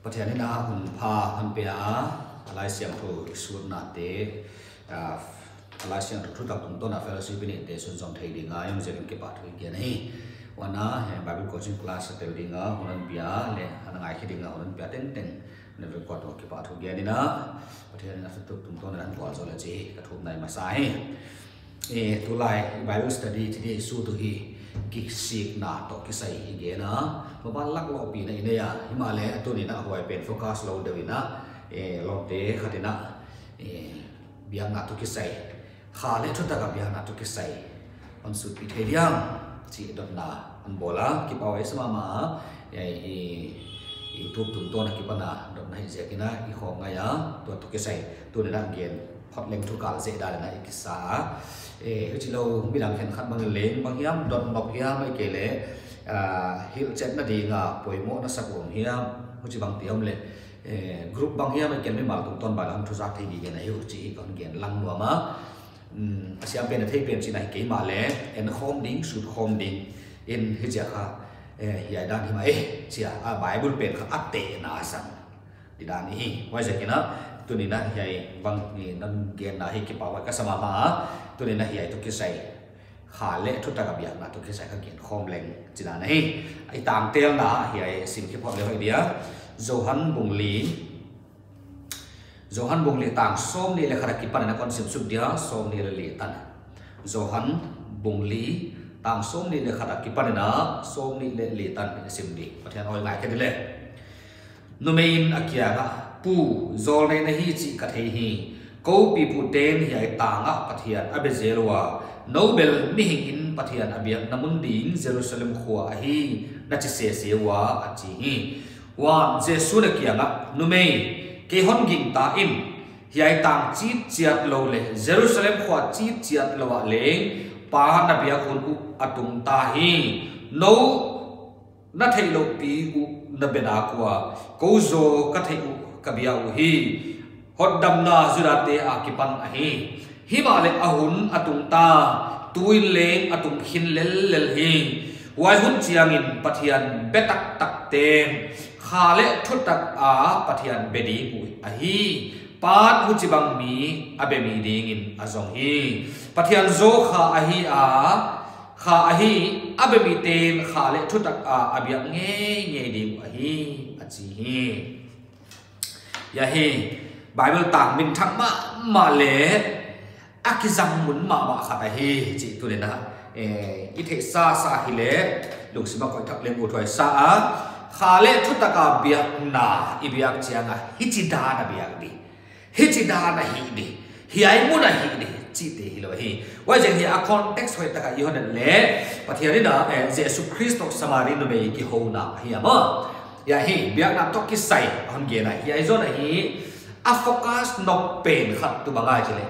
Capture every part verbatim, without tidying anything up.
Pathian in a hun pha hon pia a, a Laisiangthou i sutnate, ah, a Laisiangthou thutak tungtawn a fellowship i neihte sunzom thei ding a, i om ziakin kipahthu i gen hi. Huan a, eh, Bible coaching class a tel ding a hun hon pia, leh a na ngaikhe ding a hun hon pia tengteng na vek ua toh kipahthu gen in a, Pathian in a thutak tungtawn a hon vualzawl leh chih ka thumna i masa hi. Eh, tulai Bible study chih di sut uh hi kisikna toh kisai i gen a. Maban lak lohpi na i nei a. Himahleh tuni'n a huai pen focus lou deuh in a. Eh, lawmte khat in a, eh, biakna toh kisai, kha leh thutak a biakna toh kisai hon sutpih thei diam chih dotna hon bawl a. Kipahhuai sa mahmah a. Eh, i, i YouTube tungtawn a kipan a dotna hi ziakin a i khawm ngai a. Tua toh kisai tuni'n a gen phot leng thu kal zek dan in a i kisa a. Eh, huchilou midang khenkhat bang leng bang hiam dot nop hiam ahihkeileh, ah, hilhchetna ding a poimoh na sak uh hiam, huchibang te om leh, eh, group bang hiam ahihkeileh mimal tungtawn bang lam thu zak thei ding gen ahi uh chih kon gen lang nuam a. Hmm, a siam pen a thei pen chihna hi kei mahleh, en khawm ding, sut khawm ding in hi ziak a, eh, hiai dan hi mah e, chia, a Bible pen kha a tehna sang di dan hi. Huaiziakin a, tuni'n a hiai bang i na genna hi kipahhuai ka sa mahmah a, tuni'n a hiai toh kisai, kha leh thutak a biakna toh kisai ka gen khawm leng chihna hi. I tangtelna hiai sim kiphot leh hoih dia. Johan bung li, Johan bung li tang sawmnih leh khat a kipan in a kon sim suk dia, sawmnih leh li tan. Johan bung li tang sawmnih leh khat a kipan in a sawmnih leh li tan i sim di. Pathian awi ngaikhe di leh. Numei in a kiang ah, Pu, zawlnei na hi chih ka thei hi. Kou pipute'n hiai tang ah Pathian a be zel ua, nou bel mihing in Pathian a biakna mun ding Jerusalem khua ahi, na chi sese ua, a chi hi. Huan Jesu'n a kiang ah, Numei, kei hon gingta in, hiai tang chitchiat lou leh Jerusalem khua chitchiat lou ah leng Pa na biak hun uh a tungta hi. Nou na theihlouhpi uh na be nak ua, kou zaw ka theih uh ka bia uhi. Hotdamna Judate akipan ahi. Himahleh a hun a tungta, tuin leng a tung khin lellel hi. Huai hun chiangin Pathian be taktakte'n kha leh thutak a Pathian be ding uh ahi. Pa'n huchibang mi a be mi dingin a zong hi. Pathian zaw kha ahi a, kha ahi, a be mite'n kha leh thutak a a biak ngeingei ding uh ahi, a chi hi. Hiai hi Bible tang minthang mahmah leh a kizang mun mahmah khat ahi chih tuni'n a, eh, i theihsa sa hileh lungsim a koih thak leng uthuai sa a. Kha leh thutak a biakna i biak chiang a hichi dan a biak di, hichi dan a hih di, hiai mun a hih di chihte hilou hi. Huaiziakin hiai a context hoihtak a i hon et leh Pathian in a, eh, Jesu Khrist toh Samari numei kihouna hi a maw. Hiai hi biakna toh kisai hon gen a, hiai zong a hi a focus nop pen khat tuh bang ahia chih leh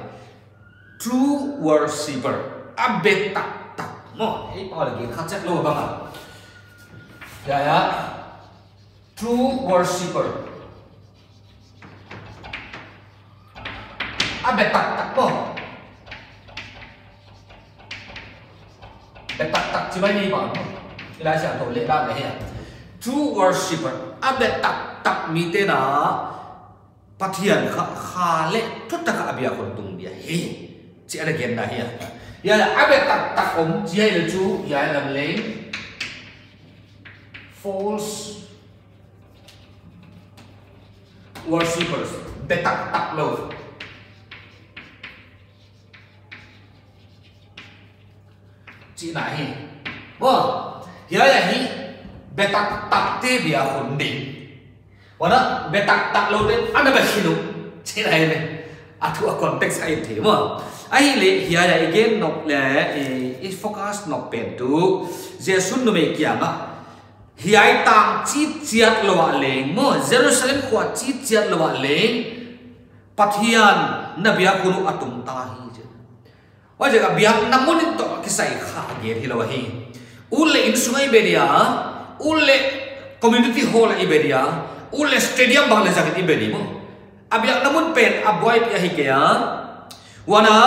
true worshipper, a be taktak maw. Hiai pau leh gen khat chet lou bang a. Hiai a, true worshipper. A be taktak maw. Be taktak chih mai ni bang. I Laisiangthou leh dan leh hiai. True worshipper. A be taktak mite'n a Pathian kha, kha leh thutak a a biak hun tung dia hi. Chih ana genna hi a. Hiai a be taktak om chih leh chu, hiai lam leng false worshippers, be taktak lou chihna hi. Maw, hiai a hi be taktakte biak hun ding. Huan a be taktak loute'n ana be khin uh chihna hi ve. A thu a context a en thei maw. Ahihleh hiai a i gen nop leh, i, i focus nop pen tuh Jesu'n numei kiang ah, hiai tang chitchiat lou ah leng maw, Jerusalem khua chitchiat lou ah leng Pathian na biak hun uh a tungta hi chi. Huaiziak a biakna mun in toh kisai kha gen hilou ahi. Ut leh innsung a i be dia, ut leh community hall a i be dia, ut leh stadium bang leh zang in i be di maw. A biakna mun pen a buaipih ahi kei a. Huan a,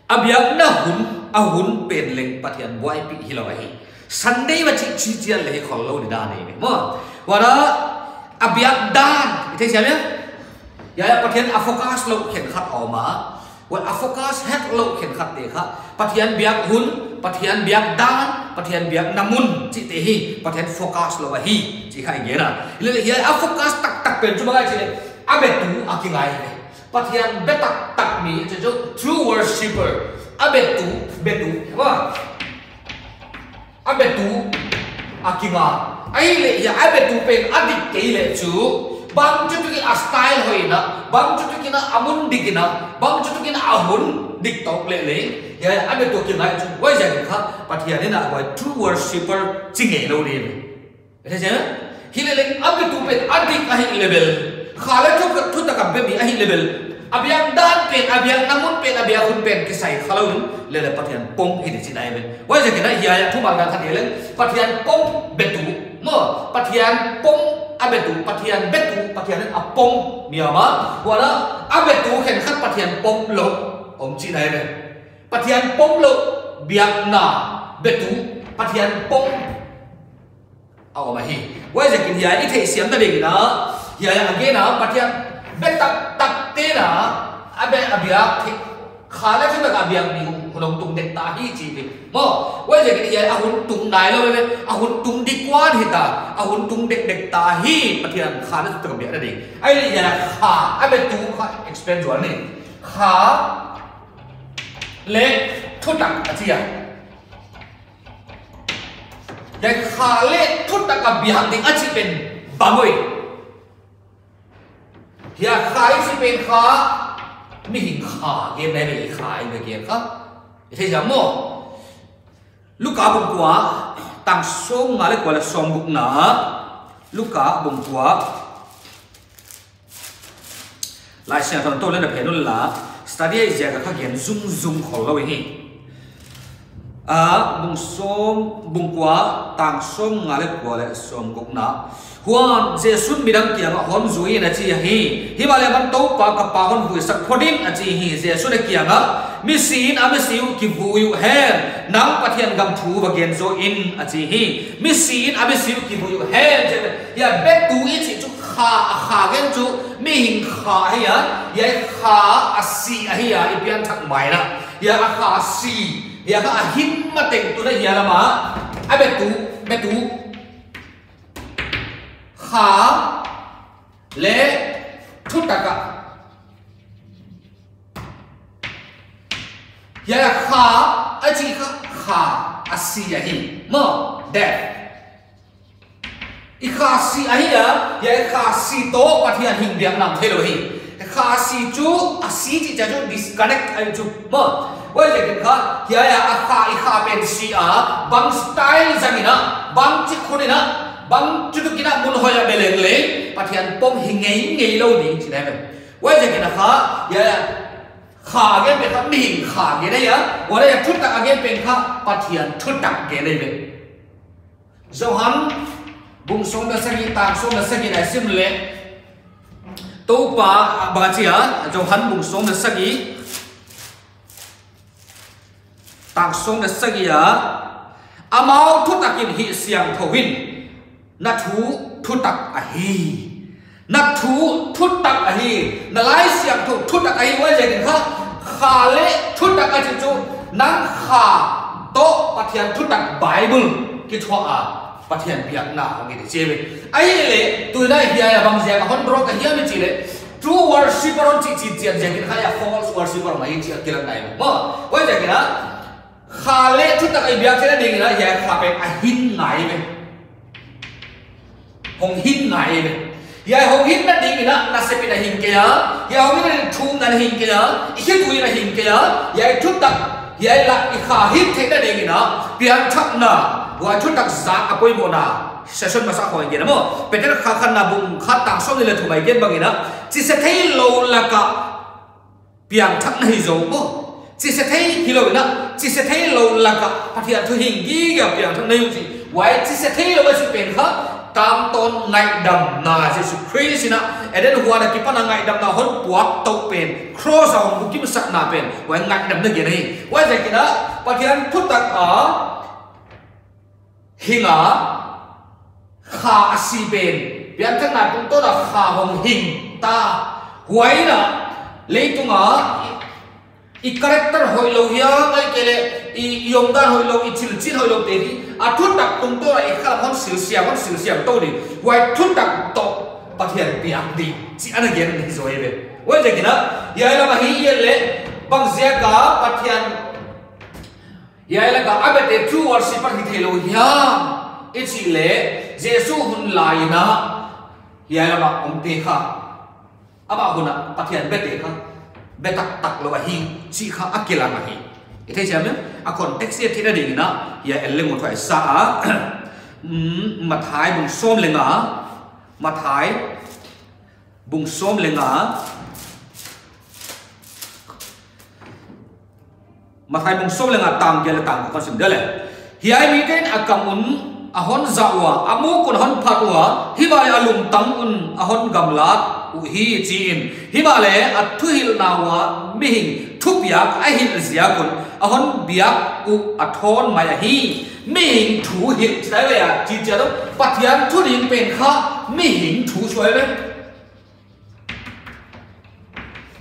a biakna hun, a hun pen leng Pathian buaipih hilou ahi. Sunday mah chih chitchiat leh hi khollou di dan ahi maw. Huan a, a biak dan. I thei siam hia? Hiai a Pathian a focus lou khenkhat a om a. Huai a focus het lou khenkhatte kha Pathian biak hun, Pathian biak dan, Pathian biakna mun chihte hi Pathian focus lou ahi chih kha i gen a. Hilele hiai a focus taktak pen chu bang ahia chih leh, a betu a kingai ve. Pathian be taktak mi, chu chu true worshipper. A betu, betu, va. A betu a kingai. Ahihleh hiai a betu pen a dik kei leh chu, bangchituk in a style hoih in a, bangchituk in a mun dik in a, bangchituk in a hun dik tawk leh leng, hiai a betu kingai chu, huaiziakin kha Pathian in a huai true worshipper chi ngeilou ding. Hilele a betu pen a dik ahih leh bel, kha leh thu, thutak a be mi ahih leh bel, a biak dan pen, a biakna mun pen, a biak hun pen kisai khalou in, lele Pathian pom hi di chihna ahi ve. Huaiziakin hiai a thumal dan khat hi leh, Pathian pom betu, maw, Pathian pom a betu, Pathian betu, Pathian in a pom mi a om a, huan a betu khenkhat Pathian pom lou om chihna ahi ve. Pathian pom lou biakna betu, Pathian pom a om ahi. Huaiziakin hiai i theihsiamna dingin a, hiai a gen a Pathian be taktakte'n a, a be a biak thei, kha leh thutak a biak mi hun hong tung dek ta hi chi ve. Maw, huaiziakin hiai a hun tung nailou ve, a hun tung dik kuan hita, a hun tung dekdek ta hi Pathian kha leh thutak a biakna ding. Ahihleh hiai a kha a betu kha explain zual ni. Kha leh thutak a chi a. Hiai kha leh thutak a biak ding a chih pen bang ui. Hiai kha i chih pen kha, mihing kha gen nai ve, kha i ve gen kha. I thei siam maw? Luka bung kua, tang sawmnga leh kua leh sawmgukna. Luka bung kua. Laisiangthou tou leh na phen un la, study ahih ziak a kha gen zungzung khollou hi. A, bung sawm, bung kua, tang sawmnga leh kua leh sawmgukna. Huan Jesu'n midang kiangah hon zui in a chi hi. Himahleh aman, Toupa, ka pa hon vuisak phot in a chi hi. Jesu'n a kiangah, misi'n a misi uh kivui uh hen, nang Pathian gam thu va gen zaw in a chi hi. Misi'n a misi uh kivui uh hen. Hiai betu i chih chu kha, a kha gen chu mihing kha ahi a, hiai kha a si ahi a, i pianthak mai in a. Hiai a kha si, hiai kha a hin mateng tu leh hiai lam a, a betu, betu. Kha leh thutak a. Hiai a kha, a chih kha, kha a si ahi. Maw, death. I kha si ahi a, hiai kha si toh Pathian hing biakna om theilou hi. Kha si chu, a si chih chu disconnect ahi chu. Maw, huaiziakin kha, hiai a kha, i kha pen si a, bang style zang in a, bangchi khut in a, bangchituk in a mun hoih a be leng leng, Pathian pom hi ngeingei lou ding chihna ahi ve. Huaiziakin a kha, hiai a kha a gen pen kha mihing kha gen ahi a, huan a thutak a gen pen kha Pathian thutak gen ahi ve. Johan bung sawm leh sagih, tang sawm leh sagih na i sim leh, Toupa, a, bang a chi a, Johan bung sawm leh sagih, tang sawm leh sagih a, amau thutak in hihsiangthou in, na thu thutak ahi. Na thu thutak ahi. Na Laisiangthou thutak ahi, huaiziakin kha, kha leh thutak a chih chu, nang kha toh Pathian thutak Bible kithuah a, Pathian biakna hong hi di chi ve. Ahihleh, tuin hiai a bang ziak a hon rawk ka hiam i chih leh, true worshipper hon chih chih chian ziakin kha hiai a false worshipper mai chih a kilang nai. Maw, huaiziakin a, kha leh thutak a i biak theihna dingin a, hiai kha pen a hin ngai ve. Hong hin ngai ve. Hiai hong hinna dingin a, nasep in a hin kei a. Hiai hong hinna ding thumna in a hin kei a. I khitui in a hin kei a. Hiai thutak, hiai la i kha hin theihna dingin a, pianthakna, huai thutak zak a poimohna session masa khong i gen a maw. Peter khatna bung khat tang sawmnih leh thum a i gen bangin a, chise theilou laka piangthakna hi zaw maw. Chise thei hilou in a, chise theilou laka Pathian thu hing gige a piangthakna hi uh chi. Huai chise theilou a chih pen kha, tangtawn ngaihdamna, Jesu Khrist in a Eden huan a kipan a ngaihdamna hon puak tou pen, cross a hong bukimsakna pen, huai ngaihdamna gen hi. Huaiziakin a, Pathian thutak a hing a, kha a si pen Pianthakna tungtawn a kha hong hing ta. Huai in a leitung a i character hoihlou hiam, ahihkeileh i, i omdan hoihlou, i chilchil hoihlou te hi a thutak tungtawn a i kha hon silsiam, hon silsiam tou ding. Huai thutak toh Pathian biak ding chih ana gen ahi zaw ve. Huaiziakin a, hiai lam ahi leh, bangziak a Pathian hiai lak a a bete true worshipper hi theilou hiam i chih leh, Jesu hun lai in a hiai lam a omte kha, amah hun a Pathian bete kha be taktak lou ahi chih kha a kilang ahi. I theisiam em? A context i theihna dingin a, hiai el leng uh thuaisa a, mm, Mathai bung sawm leh nga, Mathai bung sawm leh nga, Mathai bung sawm leh nga tang giat leh tang kua ka sim ding leh. Hiai mite'n a kam un a hon zah ua, a muk un a hon phat ua, himahleh a lungtang un a hon gamlat uhi chi in. Himahleh a thuhilhna uah mihing thupiak a hilh ziak un a hon biak uh a thawn mai ahi. Mihing thu hilh chih leh a, chi chiat uh, Pathian thu ding pen kha mihing thu suai ve.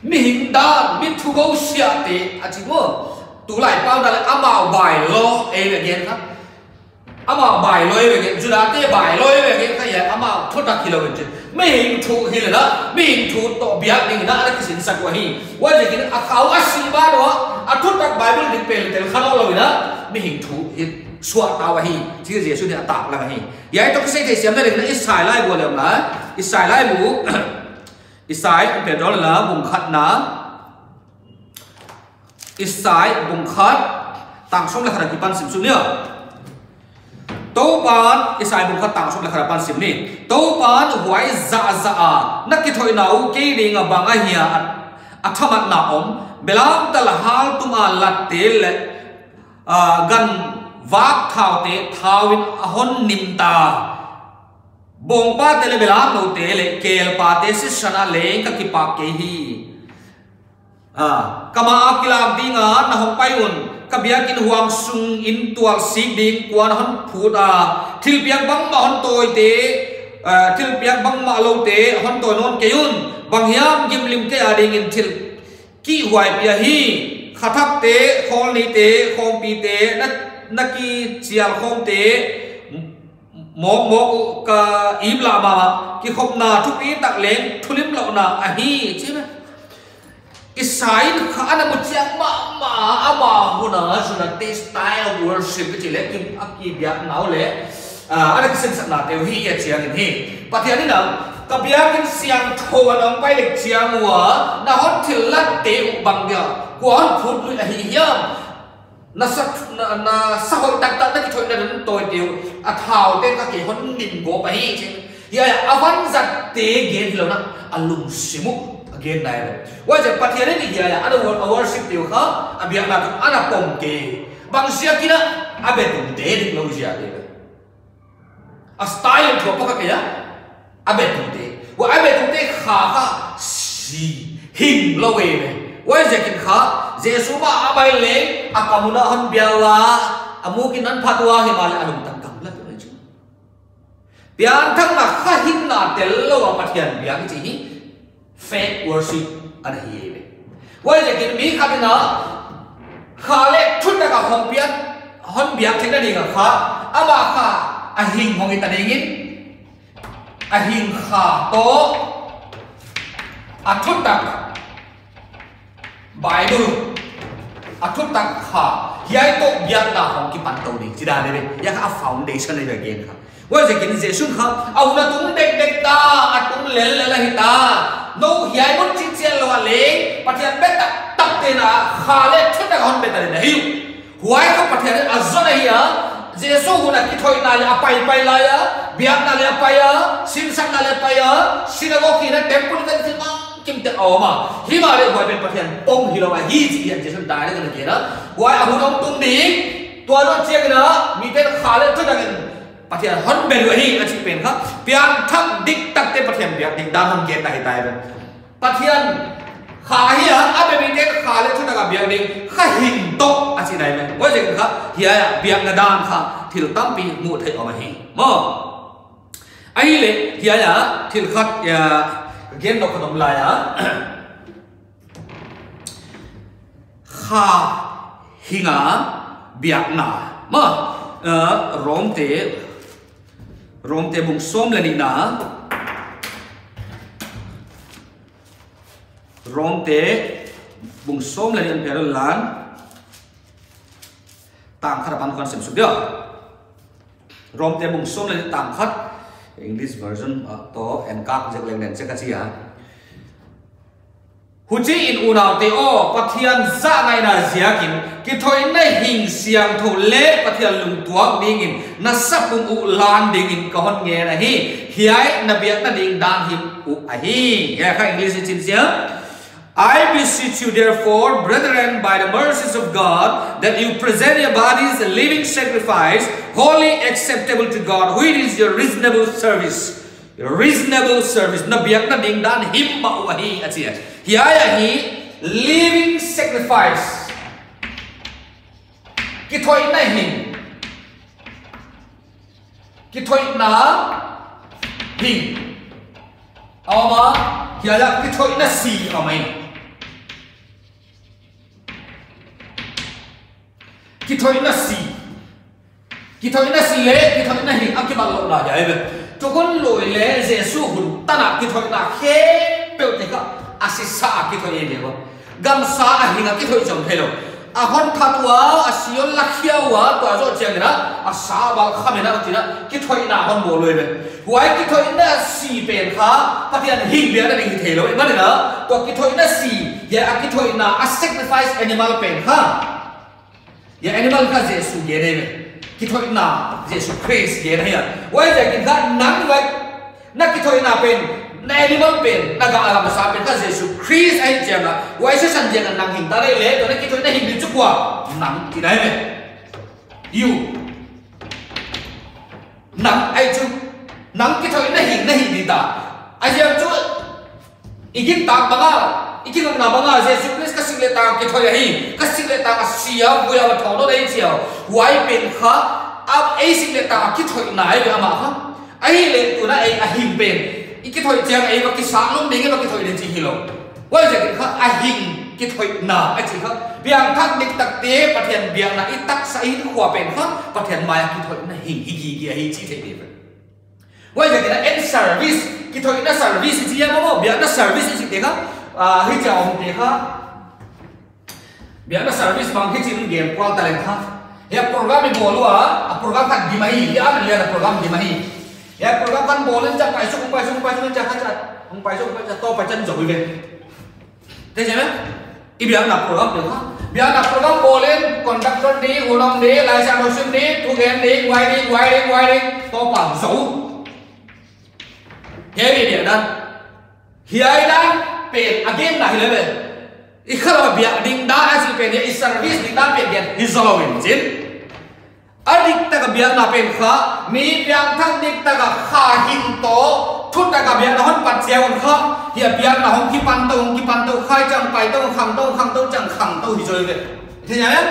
Mihing dan, mi thu gou siate, a chi maw. Tulai pau dan leh amau bylaw ei ve gen kha. Amau bylaw ei ve gen, Judate bylaw ei ve gen kha, hiai amau thutak hilou in chin. Mihing thu hilh in a, mihing thu toh biak dingin a, ana kisinsak uh ahi. Huaiziakin a kha uh a si ban ua, a thutak Bible dik pen tel kha nawnlou in a, mihing thu hilh suak ta uh ahi. Chih Jesu in a taklang ahi. Hiai toh kisai theisiam na dingin a Isai laibu leh om lai. Isai laibu. Isai, Pedro la bung khatna. Isai bung khat, tang sawm leh khat a kipan sim suk ni a. Toupan, Isai bung khat tang sawm leh khat a pan sim ni. Toupan huai zahzah a na kithoihna uh kei ding a bang ahia a, a thamatna om. Belamtal haltum a latte leh, ah, ganvak thaute thau in a hon nim ta. Bawngpate leh belamnoute leh kelpate sisan ah leng ka kipak kei hi. Ah, ka ma ah kilak ding a na hong pai un, ka biakin huang sung in tualsik ding kua'n a hon phut a, thilpiak bangmah hon tawite, ah, thilpiak bangmah loute hon tawi nawn kei un, bang hiam gimlimte adingin thil kihhuai pi ahi, khathakte, khawlnite, khawmpite, na, na kichial khawmte, mawkmawk uh ka imlah mahmah, kikhopna thupi tak leng thulimlouhna ahi, chi ve. Isai in kha ana mu chiang mahmah, ama hun a zun a te style of worship chi leh, kim a kibiakna uh leh, ah, ana kisinsaknate uh hi a chiang in hi. Pathian in a, ka biakin siangthou a na hong pai leh chiang ua, na hon thillatte uh bang dia, kua hon phut lui ahi hiam. Na sa, na, na sa hoih taktak na kithoihna dan tawite uh, a thaute kha kei hon nim gawp ahi chi. Hiai a vanzatte gen hilou in a, a lungsim uh a gen nai ve. Huaiziak Pathian in hiai a, ana wor-, a worship te uh kha, a biakna toh ana pom kei. Bangziakin a, a betungte diklou ziak ahi ve. A style in thuak pah kha kei a, a betungte. Huai a betungte kha kha si hing lou ve ve. Huaiziakin kha, Jesu mah a bai leng, a kam un a hon biak ua, a muk in a hon phat ua, himahleh a lungtang gamlat ve chu. Pianthakna kha hinna tellou a Pathian biak i chih hi fake worship ana hi ve. Huaiziakin mi khat in a kha leh thutak a hong pian, hon biak theihna ding a kha, ama kha a hing hong hita dingin, a hing kha toh a thutak Bible, a thutak kha, hiai toh biakna hong kipan tou ding, chi dan ahi ve. Hiai kha a foundation ahi ve gen kha. Huaiziakin Jesu kha, a hun a tung dekdek ta, a tung lellel ahi ta. Nou hiai mun chin chian lou a leng, Pathian be taktakte'n a, kha leh thutak hon be ta ding ahi uh. Huai kha Pathian in a zon ahi a, Jesu hun a kithoihna leh a paipai lai a, biakna leh a pai a, sinsakna leh a pai a, synagogue in a temple in a thil bangkimte a om a. Himahleh huai pen Pathian pom hilou ahi chih hiai Jesu in direct in a gen a. Huai a hun hong tung ding, tua zoh chiangin a, mite'n kha leh thutak in Pathian hon be ding ahi a chih pen kha, pianthak diktakte Pathian biak ding dan hon gen ahi tai ve. Pathian kha hi a, a be mite'n kha leh thutak a biak ding, kha hing toh a chih nai ve. Huaiziakin kha, hiai a biakna dan kha, thil tampi muh theih om ahi. Maw. Ahihleh, hiai ah, thil khat, ya, gen nop khat om lai a. Kha hinga biakna. Maw, eh, Rom te, Rom te bung sawm leh nihna. Rom te bung sawm leh nih, en phel un la. Tang khat apan kon sim suk dia. Rom te bung sawm leh nih, tang khat. English version, ah, toh en kak zek leng nen sek a chi a. Huchiin unaute aw, Pathian zahngaihna ziakin, kithoihna hing siangthou leh Pathian lungtuak dingin, na sapum uh lan dingin ka hon ngen ahi. Hiai na biakna ding dan him uh ahi. Hiai kha English in chin sia. I beseech you, therefore, brethren, by the mercies of God, that you present your bodies a living sacrifice, holy, acceptable to God, which is your reasonable service. Reasonable service. Na biakna ding dan him uh ahi, a chi a. Hiai ahi living sacrifice. Kithoihna hing. Kithoihna hing. Ama, hiai ah kithoihna si amai. Kithoihna si. Kithoihna si leh kithoihna hing a kibatlouhna hiai ve. Tukum lui leh Jesu hun tan a kithoihna khempeuh te kha a si sa a kithoih ahi ve. Gamsa a hing a kithoih zong theilou. A hon that ua, a si hon lakhia ua, tua zoh chiangin a, a sa a val kham in a, tina kithoihna hon bawl uh ve. Huai kithoihna si pen kha Pathian hing biakna ding hi theilou. Ahihmanin a, tua kithoihna si, hiai a kithoihna a sacrifice animal pen kha. Hiai animal kha Jesu gen ahi ve. Kithoihna Jesu Christ gen ahi a. Huaiziakin kha nang huai na kithoihna pen, na animal pen, na gah a gamsa pen kha Jesu Christ ahih chiangin, huai sisan chiangin nang hing ta leh leh, tua na kithoihna hing ding chu kua, nang chih ahi ve. You. Nang ahi chu, nang kithoihna hing na hi ding ta. A ziak chu, i gintak bang a, i kingakna bang a, Jesu Christ ka sik leh tang a kithoih ahi, ka sik leh tang a si a, vui a, va thou nawn ahi chi a. Huai pen kha, a ei sik leh tang a kithoihna ahi ve amah kha. Ahihleh tuna ei a hing pen, i kithoih chiang ei va kisa lum ding, ei va kithoih ding chih hilou. Huaiziakin kha a hing kithoihna a chih kha, piangthak diktakte Pathian biakna i taksa i khua pen kha Pathian mai a kithoihna hing hi gige ahi chih theih ding. Huaiziakin a en service, kithoihna service i chi a maw, biakna service i chihte kha, ah, hichia omte kha. Biakna service bang hichi'n gen kual taleng kha. Hiai program i bawl ua, a program khat dim ahi, hiai a lian a program dim ahi. Hiai program kan bawl in cha pai suk, pai suk, pai suk, cha kha cha, pai suk, pai suk, toh pai chan zou ve. Te jeme? I biakna program deuh kha. Biakna program bawl in, conductor ding, unong ding, laisiangthou sim ding, thugen ding, wiring, wiring, wiring, toh pang zou. Hiai biakna. Hiai dan pen a genna hilou ve. I kha lou biak ding dan a chih pen hiai i service ding dan pen gen hi zoulou in chin. A diktak a biakna pen kha, mi piangthak diktak a kha hing toh, thutak a biakna hon pat chiang un kha, hiai biakna hong kipan tou, hong kipan tou, khai chiang pai tou, khang tou, khang tou, chiang khang tou hi zaw ve. Thei nya leh?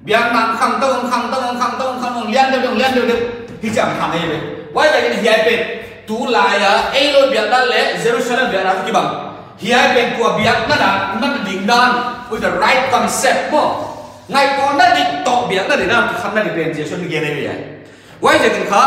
Biakna khang tou, khang tou, khang tou, khang tou, lian deuh deuh, lian deuh deuh. Hichi'n khang ahi ve. Huaiziakin hiai pen, tulai a, ei lou biakna leh Jerusalem biakna kibang. Hiai pen tua biakna dan, na ding dan, with the right concept maw. Ngaihtuahna dik toh biakna ding dan, khamna ding pen Jesu'n gen ahi ve. Huaiziakin kha,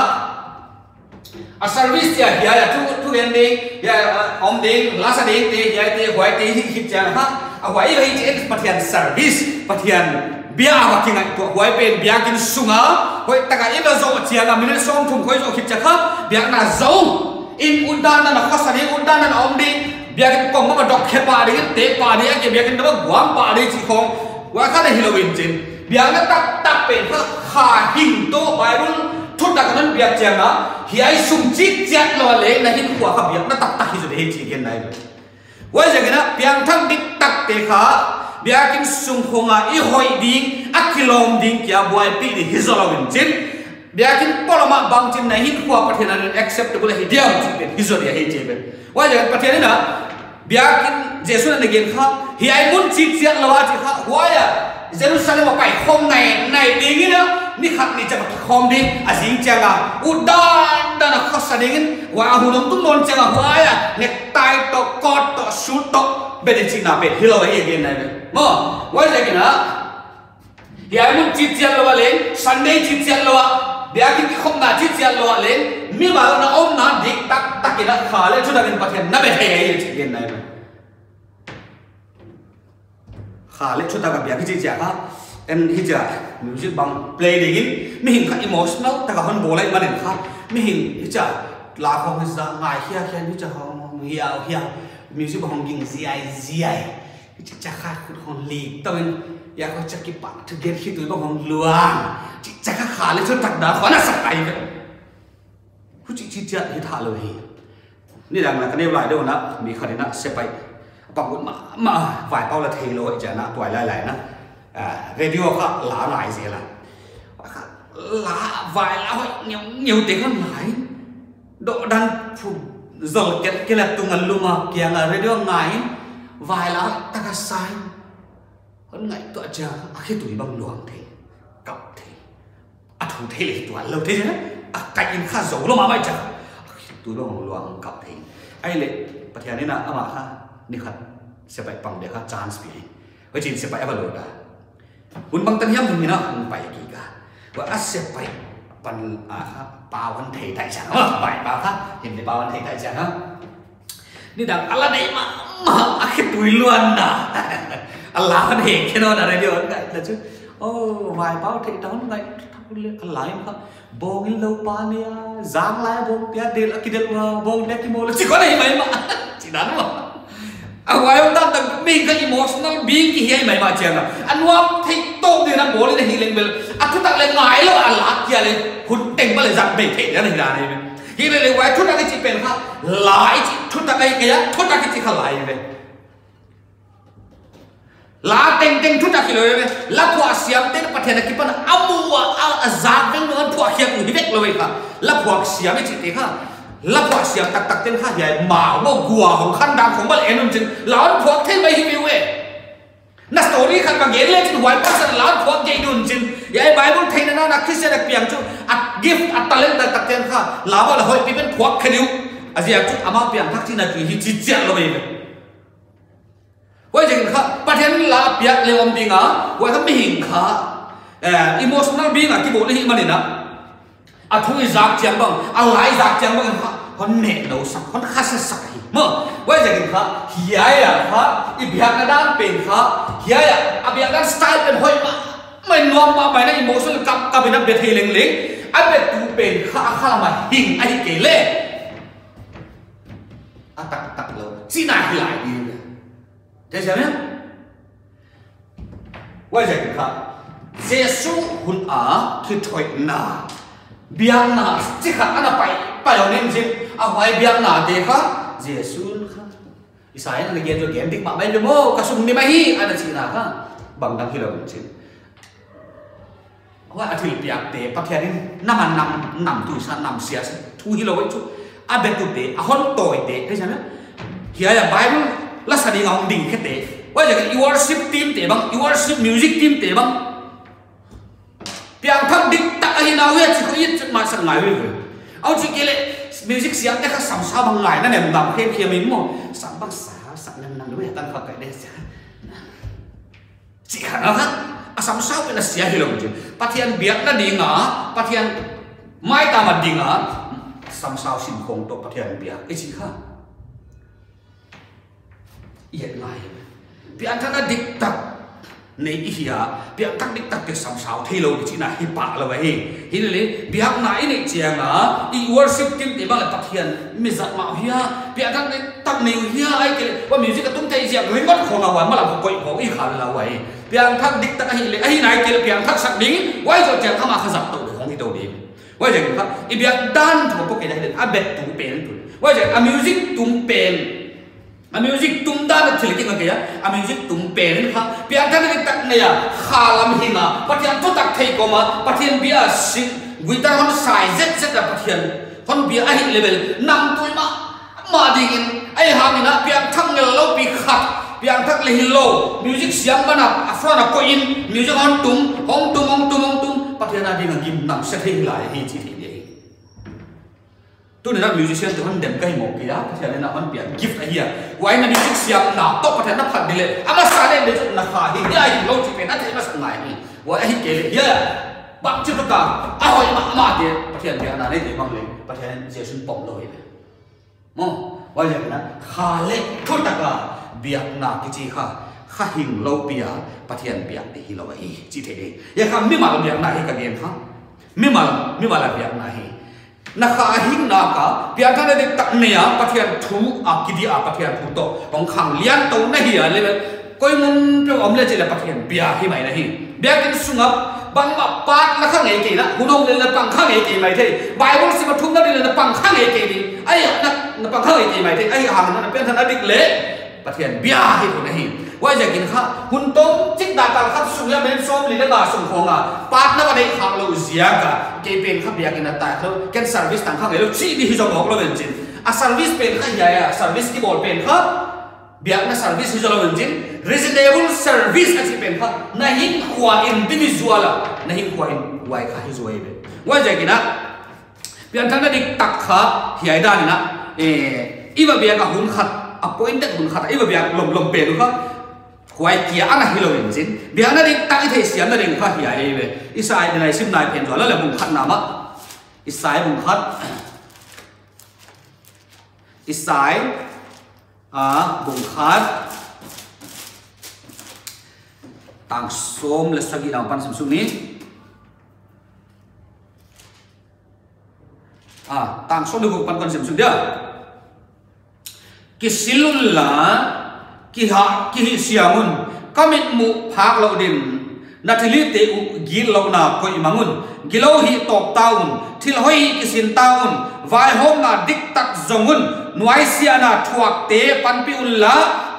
a service chia hiai a thu, thugen ding, hiai a om ding, lasa ding te, hiai te, huai te, hi, hi chia kha. A huai hi chi Pathian service, Pathian biak a kingaihtuah, huai pen biakin sunga, hoihtak a i va zoh chiang a minute sawmthum khoi zoh khit chia kha, biakna zou. In utdan a khosa ding, utdan a om ding, biakin kong mah dok khe pah ding, te pah ding, a ke biakin daba guam pah ding chih khong, huai kha na hilou in chin. Biakna taktak pen kha, kha hing toh Bible thutak a non biak chiang a, hiai sung chik chiat lou leh na hinkhua kha biakna taktak hi zaw ding hi chih gen ahi. Huaiziakin a piangthak diktakte kha, biakin sung khong a i hoih ding, a kilawm ding kia buaipih ding hi zaw lou in chin. Biakin polam a bangchin na hinkhua Pathian a acceptable hi diam chih pen hi zaw ding hi chih pen. Huaiziakin Pathian in a, biakin Jesu'n a gen kha, hiai mun chik chiat lou a chih kha, huai a, Jerusalem a pai khawm nai, nai ding in a, Ni khat ni chiang a kikhawm ding, a zing chiang a, ut dandan a khosa ding in, huai a hun hong tung nawn chiang a huai a, necktie toh, coat toh, suit toh, be ding chihna pen hilou ahi a gen nai ve. Maw, huaiziakin a, hiai mun chih chiat lou a leng, Sunday chih chiat lou a, biakin kikhopna chih chiat lou a leng, mimal na omna diktaktak in a kha leh thutak in Pathian na be thei ahi chih gen nai ve. Kha leh thutak a biak kichi chiat kha, en hichia music bang play ding in, mihing kha emotional tak a hon bawl lai man in kha, mihing hichia la khong hi za ngai hiakhia hichia hong hiau hiau, music bang hong ging ziai ziai. Hichia kha khut hong lik tou in, ya kho chaki pak thu gen khitui bang hong luang. Hichia kha kha leh thutak dan khong a sak ai ve. Huchi chih chiat hi thalou hi. Nidang na ka neu lai deuh na, mi khat in a sepaih a pang ut mahmah, vaipau la theilou chiang a tuailailai na. Ah, radio kha la ngai zel a. Kha la vai la hoih ngeungeu te kha ngai. Dohdan phu zol kel kel a tung a lum a kiang a radio ngai. Vai la hoih tak a sa in. Hon ngaihtuah chiang a khitui bang luang thei, kap thei. A thu thei leh tuan lou thei, a kai in kha zou lou mahmah chiang a khitui bang luang kap thei. Ahihleh Pathian in a amah kha ni khat sepaih pang ding kha chance pi hi. Huchiin sepaih a va lut a. Hun bangtan hiam hun in a hong pai kik a. Huai a sepaih pan a kha pau hon thei tai chiang a. Pai pau kha, hin leh pau hon thei tai chiang a. Nidang a la nei mahmah a khitui luanna. A la hon heng khe nawn a radio hon ngai ta chu. Oh, vaipau theih ta hon ngai ta leh a la in kha. Bawng in lou pa nia, zang lai bawng pia del a kidel ua, bawng pia kimawl a chi kha nei mai mah. Chi dan mah. A huai hong dan tak mi kha emotional being kihi ai mai mah chiang a. A nuam theih tawp ding in a bawl in a hih leng bel. A thutak leh ngai lou a la kia leh hun teng bang leh zat bei theih ding in a hi dan ahi ve. Hilele huai thutak i chih pen kha, la i chih thutak ahi kei a, thutak i chih kha la ahi ve. La tengteng thutak hilou ve. La phuak siam te Pathian akipan a mu a, a, a zak veng veng phuak khiak uh hi vek lou ve kha. La phuak siam i chih te kha. La phuak siam taktak ten kha hiai mau bo gua hong khan dan khong bang en un chin. La hon phuak thei mai hi ve. Na story khat ka gen le chin huai pasal la phuak gei dun chin. Hiai Bible theihna na Christian a piang chu a gift a talent taktak ten kha. La bang la hoih pi pen phuak khe diu. A ziak chu amah piangthak chihna chu hi chi chiat lou ve. Huaiziakin kha Pathian la piak leh om ding a. Huai kha mihing kha, eh, emotional being a kibawl hi man in a. A thu i zak chiang bang, a la i zak chiang bang in kha, hon neh nou sak, hon khasa sak hi. Maw, huaiziakin kha, hiai a kha, i biakna dan pen kha, hiai a, a biakna style pen hoih mahmah, mai nuam mahmah na emotional kap kap in a be thei leng leng, a betu pen kha, a kha lam a hing ahi kei leh. A taktak lou, chihna hi lai ding. Thei siam em? Huaiziakin kha, Jesu hun a kithoihna, biakna, chi khat ana pai, pai hon in chin, a huai biakna te kha, Jesu kha. Isai in ana gen chu gen dik mahmah mai leh maw, ka sung ni mai hi, ana chihna kha, bangdang hilou in chin. Huai a thilpiak te, Pathian in nam a nam, nam tuisa, nam sia, thu hilou ve chu. A betu te, a hon tawi te, thei siam em? Hiai a Bible la sa ding a hong ding khe te. Huaiziakin i worship team te bang, i worship music team te bang. Piangthak diktak ahi nau hia chih kha i chih mah sak ngai ve. Huchi kei leh music siam te kha samsau bang ngai na nem dam khe khe min maw. Sam bang sa, sak nem nam lou ve tan kha kai de sia. Chih kha na kha, a samsau pen a sia hilou chin. Pathian biakna ding a, Pathian maitam a ding a, samsau sin khong toh Pathian biak, i chih kha. I het ngai. Piangthakna diktak nei i hia, piangthak diktak te samsau theilou chihna hi pah lou ahi. Hilele, biakna i neih chiang a, i worship team te bang leh Pathian mi zat mah hia, piangthak diktak nei hia, ahihkeileh, huai music a tum thei ziak ringawt khong a huai, malam koih khong i khan lou ahi. Piangthak diktak ahihleh, ahi nai kei leh piangthak sak ding, huai zoh chiang kha amah kha zat tou khong hi tou ding. Huaiziakin kha, i biak dan thu pawh kei leh, a betu pen tu. Huaiziakin a music tum pen. A music tum dan a thil kingak kei a, a music tum pen in kha, piangthak diktak nei a, kha lam hing a, Pathian thutak thei kawm a, Pathian bia sing, guitar hon sai zet zet a Pathian, hon bia ahi level, nam tui mahmah ding in, ahihhang in a piangthak ngel lou pi khat, piangthak leh hilou, music siam man a, a front a koih in, music hon tum, hong tum, hong tum, hong tum, Pathian a ding a gimnamse thei lai hi chi thei ding hi. Tuni a musician te hon dem ka hi mawk kei a, Pathian in a hon piak gift ahi a. Huai na music siamna toh Pathian na phat ding leh, a masa leh leh na kha hi, hiai hi lou chi pen a theih masa ngai hi. Huai ahihkeileh hiai bangchi tuh ka, a hoih mahmah te, Pathian biakna nei ding bang leh, Pathian Jesu'n pom lou hi. Maw, huaiziakin a, kha leh thutak a biakna kichi kha, kha hing lou pi a Pathian biak ding hilou hi, chi thei ding. Hiai kha mimal biakna hi ka gen kha. Mimal, mimal a biakna hi. Na kha hing nak a, piangthakna diktak nei a, Pathian thu a kidia, Pathian thu toh hong khanglian tou na hi a leh, koi mun peuh om leh chih leh Pathian bia hi mai na hi. Biakinn sung a bangmah part la kha ngei kei na, hun om leh na pang kha ngei kei maithei. Bible sim a thumna ding leh na pang kha ngei kei ding. Ai, na, na pang kha ngei kei maithei. Ahihhangin na piangthakna dik leh Pathian bia hi tou na hi. Huaiziakin kha, hun tomchik dak kal khat sung a minute sawmli leh nga sung khong a part na va neih khak lou ziak a, kei pen kha biakinn a tai kha lou, ken service tang kha ngei lou, chih di hi zong hong lou ven chin. A service pen kha hiai a, service kibawl pen kha biakna service hi zaw lou ven chin, reasonable service a chih pen kha, na hinkhua individual a, na hinkhua in huai kha hi zaw ve. Huaiziakin a, piangthakna diktak kha hiai dan in a, eh, i va biak a hun khat, appointed hun khat, i va biak lomlom pen uh kha, huai kia ana hilou ven chin. Biakna diktak i theihsiamna ding kha hiai ve. Isai ding a i sim nai pen zaw leh bung khat na mah. Isai bung khat. Isai, a, bung khat. Tang sawm leh sagih na pan sim suk ni. A, tang sawm leh guk pan kon sim suk dia. Kisil un la, kiha, kihihsiang un, ka mitmuh phak lou ding, na thilhihte uh gitlouhna koih mang un, gilou hih tawp ta un, thil hoih hih kisin ta un, vaihawmna diktak zong un, nuaisiahna thuakte panpih un la,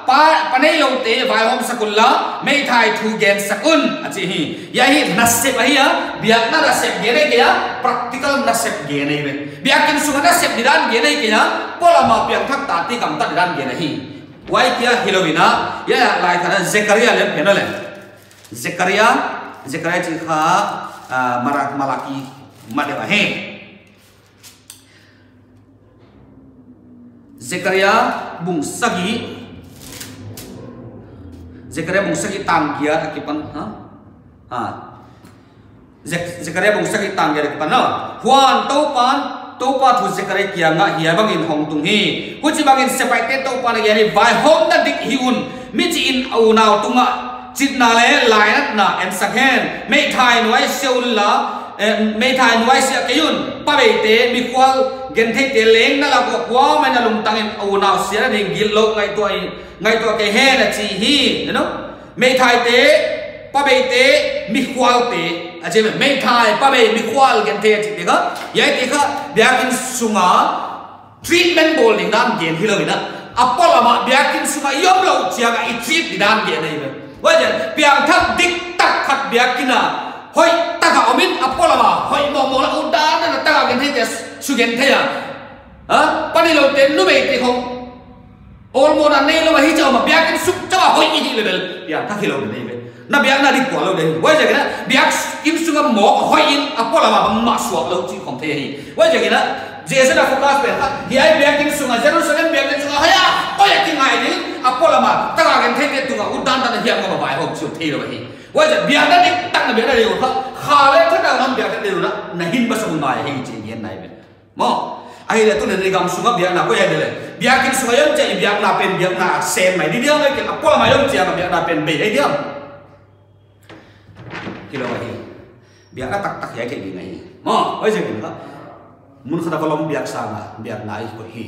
pa, pa neiloute vaihawmsak un la, meithai thu gensak un, a chi hi. Hiai hi nasep ahi a, biakna nasep gen ahi kei a, practical nasep gen ahi ve. Biakinn sung a nasep didan gen ahi kei a, polam a piangthak tate gamtat didan gen ahi. Huai kia hilou in a, hiai lai khat a Zekaria leh pen leh. Zekaria, Zekaria chih kha, ah, Mara-, Malaki mah deuh ahi. Zekaria bung sagih, Zekaria bung sagih tang giat a kipan, ha? Ha. Zek-, Zekaria bung sagih tang giat a kipan, no? Huan Toupan, Toupa thu Zekaria kiang ah hiai bangin hong tung hi. Huchibangin sepaihte Toupan a gen hi, vaihawmna dik hih un, michih in a unau tungah chitna leh lainatna ensak hen, meithai nuaisiah un la, eh, meithai nuaisiah kei un, pabeite, mikhual gentheite leng na lak ua kuamah in a lungtang in a unau siatna ding gitlou ngaihtuah in, ngaihtuah kei hen a chi hi, you know? Meithaite, pabeite, mikhualte, a chi, meithai, pabei, mikhual genthei a chihte kha, hiaite kha, biakinn sung a, treatment bawl ding dan gen hilou in a, a polam a biakinn sung a i om lou chiang a i treat ding dan gen ahi ve. Huaiziakin piangthak diktak khat biakinn a hoihtak a om in, a polam a hoih mawkmawk la, utdandan a tak a gentheite sugenthei a. Ha? Pa neiloute, numeite khong awlmohna neilou a hichi a om a, biakinn sung chauh a hoih i hih leh bel piangthak hilou ding ahi ve. Na biakna dik kualou ding. Huaiziakin a, biakinn sung a mawk hoih in a polam a bangmah suak lou chih khong thei hi. Huaiziakin a, Jesu'n a focus pen kha, hiai biakinn sung a, Jerusalem biakinn sung a, hiai a hoih a kingai ding, a polam a tak a gentheite tung a utdandan a hiam ka vaihawm chih theilou hi. Huaiziakin biakna diktak na biakna ding kha, kha leh thutak a na biakna ding na, na hin masa ngai hi chih gen ahi ve. Maw, ahihleh tuni'n i gam sung a biakna koi ahi leh, biakinn sung a i om chiang i biakna pen biakna sem mai di diam, ahihkeileh a polam a i om chiang a biakna pen bei ahi diam. Hilou ahi. Biakna taktak hiai kei ding ahi. Maw, huaiziakin kha, mun khat a va lom biak sang a, biakna i koih hi.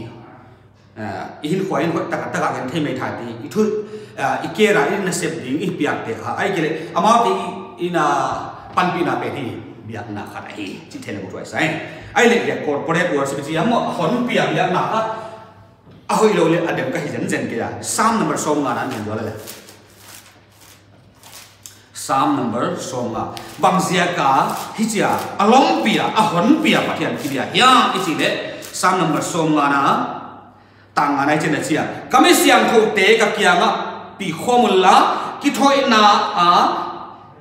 Ah, i hinkhua in hoihtak a tak a genthei meithaite, i thu, ah, i care a i nasep ding i piakte kha. Ahihkeileh, amaute i, i na panpihna pen hi, biakna khat ahi, chih thei leng tuaisai. Ahihleh, corporate worship chih a maw, a hon pi a biakna kha, a hoihlou leh a dem ka hi zenzen kei a. Psalm number sawmnga na en zaw leh. Psalm number sawmnga. Bangziak a hichia, a lompi a, a honpi a Pathian kibia hiam i chih leh, Psalm number sawmnga na, tang nga na hichi'n a chi a. Ka mi siangthoute ka kiang ah pi khawm un la, kithoihna a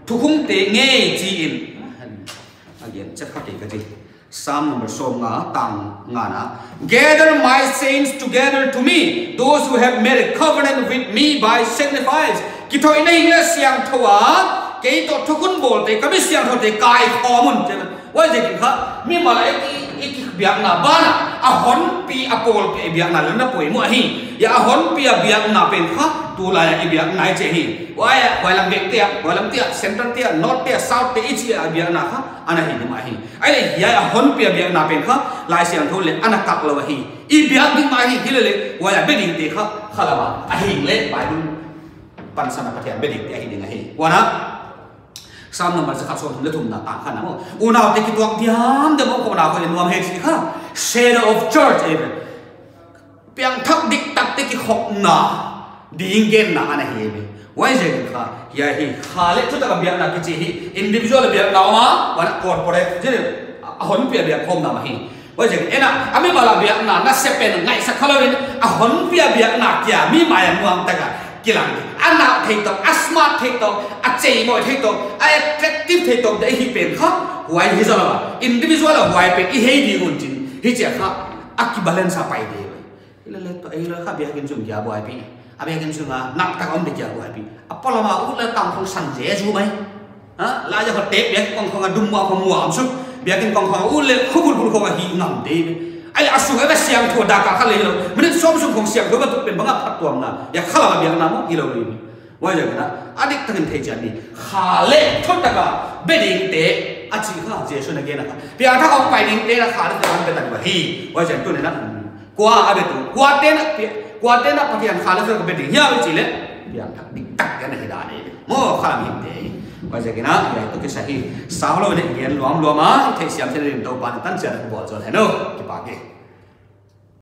thukhunte ngei chi in. Again, chet kha kei ka chi. Psalm number sawmnga, tang ngana. "Gather my saints together to me, those who have made a covenant with me by sacrifice." Kithoihna hing leh siangthou a, kei toh thukhun bawlte, ka mi siangthoute kaikhawm un, chi. Huaiziakin kha, mimal a i ki, i kibiakna banah, a honpi, a pawlpi a i biakna leh na poimoh ahi. Huai a honpi a biakna pen kha, tulai a i biakna i chih ahi. Huai a, huai lam bek te a, huai lam te a, central te a, north te a, south te i chih a i biakna kha, ana hi ding mah ahi. Ahihleh hiai a honpi a biakna pen kha, Laisiangthou leh ana kak lou ahi. I biak ding mah ahi, hileleh, huai a be dingte kha, khalam a, a hing leh, Bible pansan a Pathian be dingte ahi ding ahi. Huan a, Psalm number za khat sawmthum leh thumna tang khatna maw. Unaute kituak diamdiam om khawmna khong nuam hi chi kha. Shadow of church, amen. Piangthak diktakte kikhopna ding genna ana hi, amen. Huaiziakin kha, hiai hi, kha leh thutak a biakna kichi hi, individual a biakna om a, huan corporate, chi, a honpi a biak khawmna mah hi. Huaiziakin, en a, a mimal a biakna, na sepen ngaihsak kha lou in, a honpi a biakna kia, mi mai a nuam tak a, kilang. A nau thei tou, a smart thei tou, a cheimawh thei tou, a attractive thei tou, dei hi pen kha, huai hi zaw lou a. Individual a huai pen, i hei ding un chin, hichia kha, a kibalance a pai ding. Hileleh toh, ei lou kha biakin sung kia buaipi. A biakin sung a, nak tak om ding kia buaipi. A polam a ut leh tang khong san Jesu mai. Ha? Laia kha tep biakin kongkhong a dum a khong muam suk. Biakin kongkhong a ut leh khubul bul khong a hi ngam ding. Ahihleh a sung a siangthou dak a kha leh lou. Minute sawm sung khong siangthou ka tuk pen bang a phattuamna. Huai khalam a biakna maw hilou leh. Huaiziakin a, a diktakin thei chiat ni. Kha leh thutak a be dingte a chi kha Jesu'n a gen a kha. Piangthak a hong pai dingte na kha leh thutak a be ta ding uh ahi. Huaiziakin tuni'n a, kua a be tu, kuate'n a pi-, kuate'n a Pathian kha leh thutak a be ding hiam i chih leh, piangthak diktak te ana hi dan ahi. Maw khalam himte. Huaiziakin a, hiai toh kisai hi. Sau lou leh gen luamluam a, theisiam theih dingin Toupa'n tan chiat a bawl zaw hen aw. Kipak e.